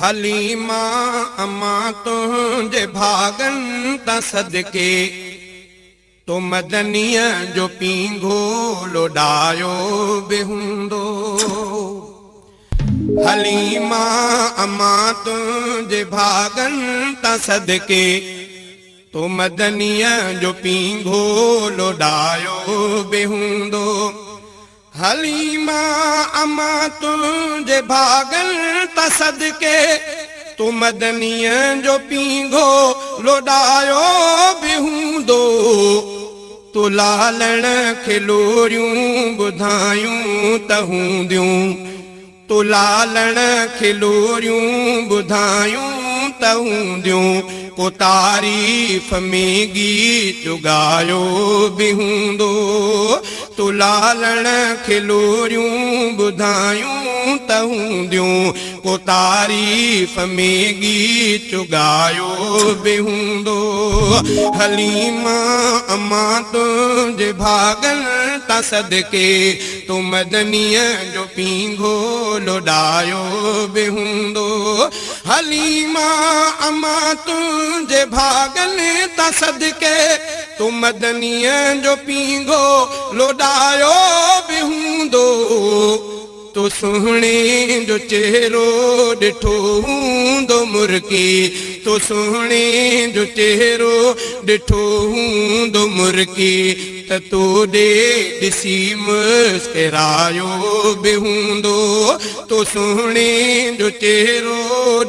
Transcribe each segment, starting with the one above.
حليما امان تنهنجي ڀاڳن تان صدقي، تو مدنيء جو پينگهو لوڏايو به هوندو. حليما امان تنهنجي ڀاڳن تان صدقي، تو مدنيء جو پينگهو لوڏايو به هوندو. حليما امان تنهنجي ڀاڳن تان صدقي، تو مدنيء جو پينگهو لوڏايو به هوندو. تو لالڻ کي لوريون ٻڌايون ته هونديون، تو لالڻ کي لوريون ٻڌايون ته هونديون، ڪو تعريف ۾ گيت ڳايو به هوندو. تو لالڻ کي لوريون ٻڌايون ته هونديون، ڪو تعريف ۾ گيت ڳايو به هوندو. حليما امان تنهنجي ڀاڳن تان صدقي، تو مدنيء جو پينگهو لوڏايو به هوندو. حليما امان تنهنجي ڀاڳن تان صدقي، تو مدنيء جو پينگهو لوڏايو به هوندو. تو سهڻي جو چهرو ڏٺو هوندو مرڪي، تو سهڻي جو چهرو ڏٺو هوندو مرڪي، ته تو ڏي ڏسي مسڪرايو به هوندو. تو سهڻي جو چهرو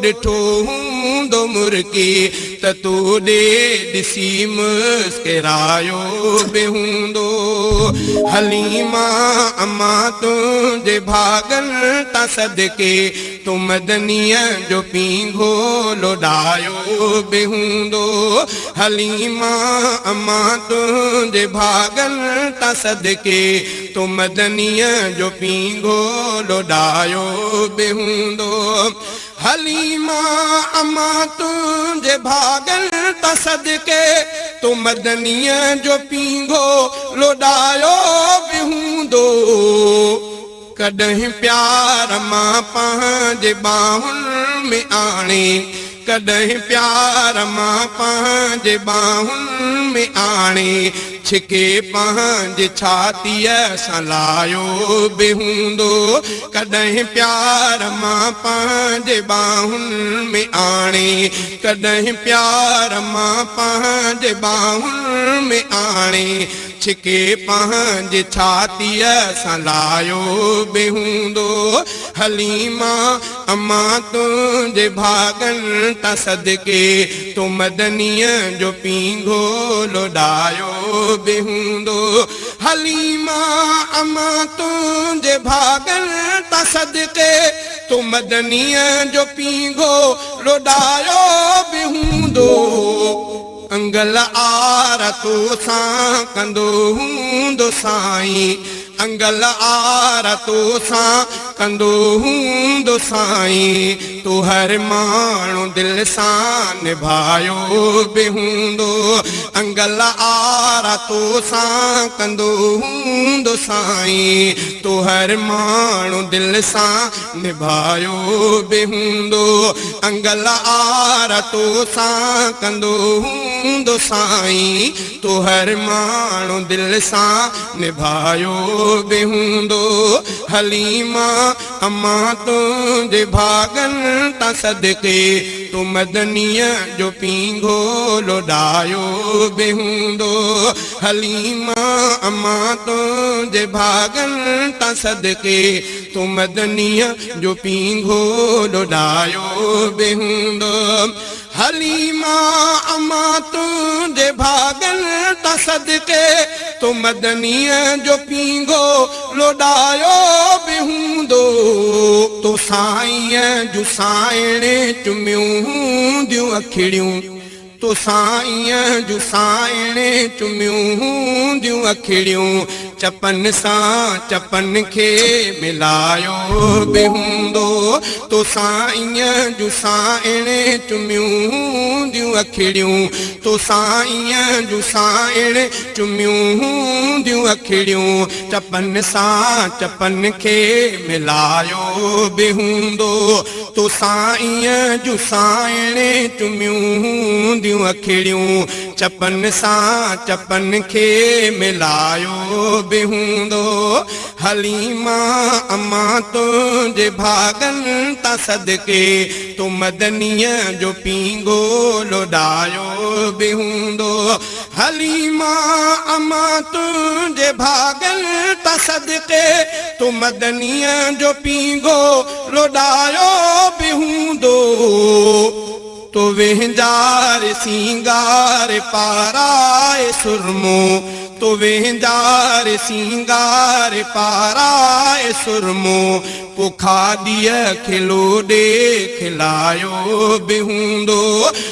ڏٺو هوندو مرڪي، ته تو ڏي ڏسي مسڪرايو به هوندو. حليما امان تنهنجي ڀاڳن تان صدقي، تو مدنيء جو پينگهو لوڏايو به هوندو. حليما امان تنهنجي ڀاڳن تان صدقي، تو مدنيء جو پينگهو لوڏايو به هوندو. حليما امان تنهنجي ڀاڳن تان صدقي، تو مدنيء جو پينگهو لوڏايو به هوندو. ڪڏهن پيار مان پنهنجي ٻانهن ۾ آڻي، ڪڏهن پيار مان پنهنجي ٻانهن ۾ آڻي، ڇڪي پنهنجي ڇاتيء سان لايو به هوندو. ڪڏهن پيار مان پنهنجي ٻانهن ۾ آڻي، ڪڏهن پيار مان پنهنجي ٻانهن ۾ آڻي، ڇڪي پنهنجي ڇاتيء سان لايو به هوندو. حليما امان تنهنجي ڀاڳن تان صدقي، تو مدنيء جو پينگهو لوڏايو به هوندو. حليما امان تنهنجي ڀاڳن تان صدقي، تو مدنيء جو پينگهو لوڏايو به هوندو. انگل آر تو سان ڪندو هوندو سائين، انگل آر تو سان ڪندو هوندو سائين، تو هر ماڻهو دل سان نڀايو به هوندو. انگل آر تو سان ڪندو هوندو سائين، تو هر ماڻهو دل سان نڀايو به هوندو. انگل آر تو سان ڪندو هوندو سائين، تو هر ماڻهو دل سان نڀايو به هوندو. حليما امان تنهنجي ڀاڳن تان صدقي، تو مدنيء جو پينگهو لوڏايو به هوندو. حليما امان تنهنجي ڀاڳن تان صدقي، تو مدنيء جو پينگهو لوڏايو به هوندو. حليما امان تنهنجي ڀاڳن تان صدقي، تو مدنيء جو پينگهو لوڏايو به هوندو. تو سائينء جون سائڻ چميون هونديون اکڙيون، تو سائينء جون سائڻ چميون هونديون اکڙيون، چپن سان چپن کي ملايو به هوندو. تو سائينء جون سائڻ چميون هونديون اکڙيون، تو سائينء جون سائڻ چميون هونديون اکڙيون، چپن سان چپن کي ملايو به هوندو. تو سائينء جون سانئڻي چميون هونديون اکڙيون، چپن سان چپن کي ملايو به هوندو. حليما امان تنهنجي ڀاڳن تان صدقي، تو مدنيء جو پينگهو لوڏايو به هوندو. حليما امان تنهنجي ڀاڳن تان صدقي، تو مدنيء جو پينگهو لوڏايو به هوندو. تو وهنجار سينگار پارائي سرمو، تو وهنجار سينگار پارائي سرمو، پو کاڏيء کي لوڏي کلايو به هوندو.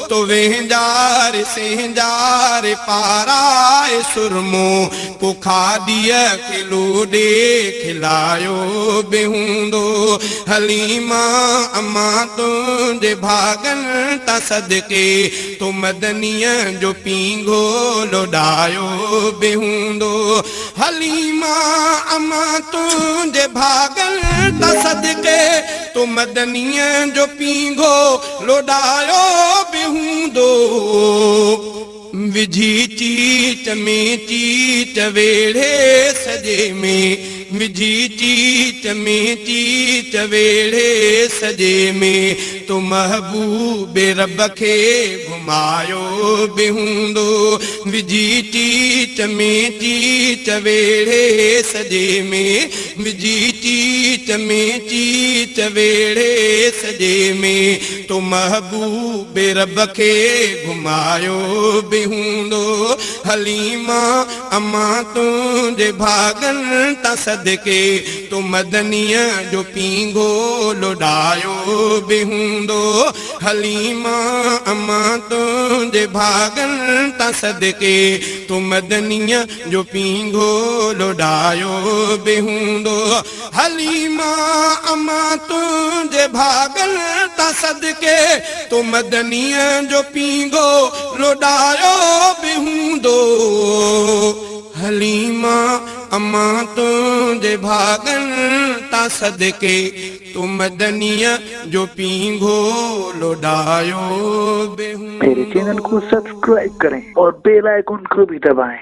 تو وهنجار سينگار پارائي سرمو، پو کاڏيء کي لوڏي کلايو به هوندو. حليما امان تنهنجي ڀاڳن تان صدقي، تو مدنيء جو پينگهو لوڏايو به هوندو. حليما امان تنهنجي ڀاڳن تان صدقي، تو مدنيء جو پينگهو لوڏايو به هوندو. وجهي چيچ ۾ چيچ ويڙهي سڄي ۾، وجهي چيچ ۾ چيچ ويڙهي سڄي ۾، تو محبوب رب کي گهمايو به هوندو. وجهي چيچ ۾ چيچ ويڙهي سڄي ۾، وجهي چيچ ۾ چيچ ويڙهي سڄي ۾، تو محبوب رب کي گهمايو به هوندو. حليما امان تنهنجي ڀاڳن تان صدقي، تو مدنيء جو پينگهو لوڏايو به هوندو. حليما امان تنهنجي ڀاڳن تان صدقي، تو مدنيء جو پينگهو لوڏايو به هوندو. حليما امان تنهنجي ڀاڳن تان صدقي، تو مدنيء جو پينگهو لوڏايو به هوندو. حليما امان تنهنجي ڀاڳن تان صدقي، تو مدنيء جو پينگهو لوڏايو به मेरे चैनल هوندو. को सब्सक्राइब करें और बेल आइकॉन को भी दबाएं।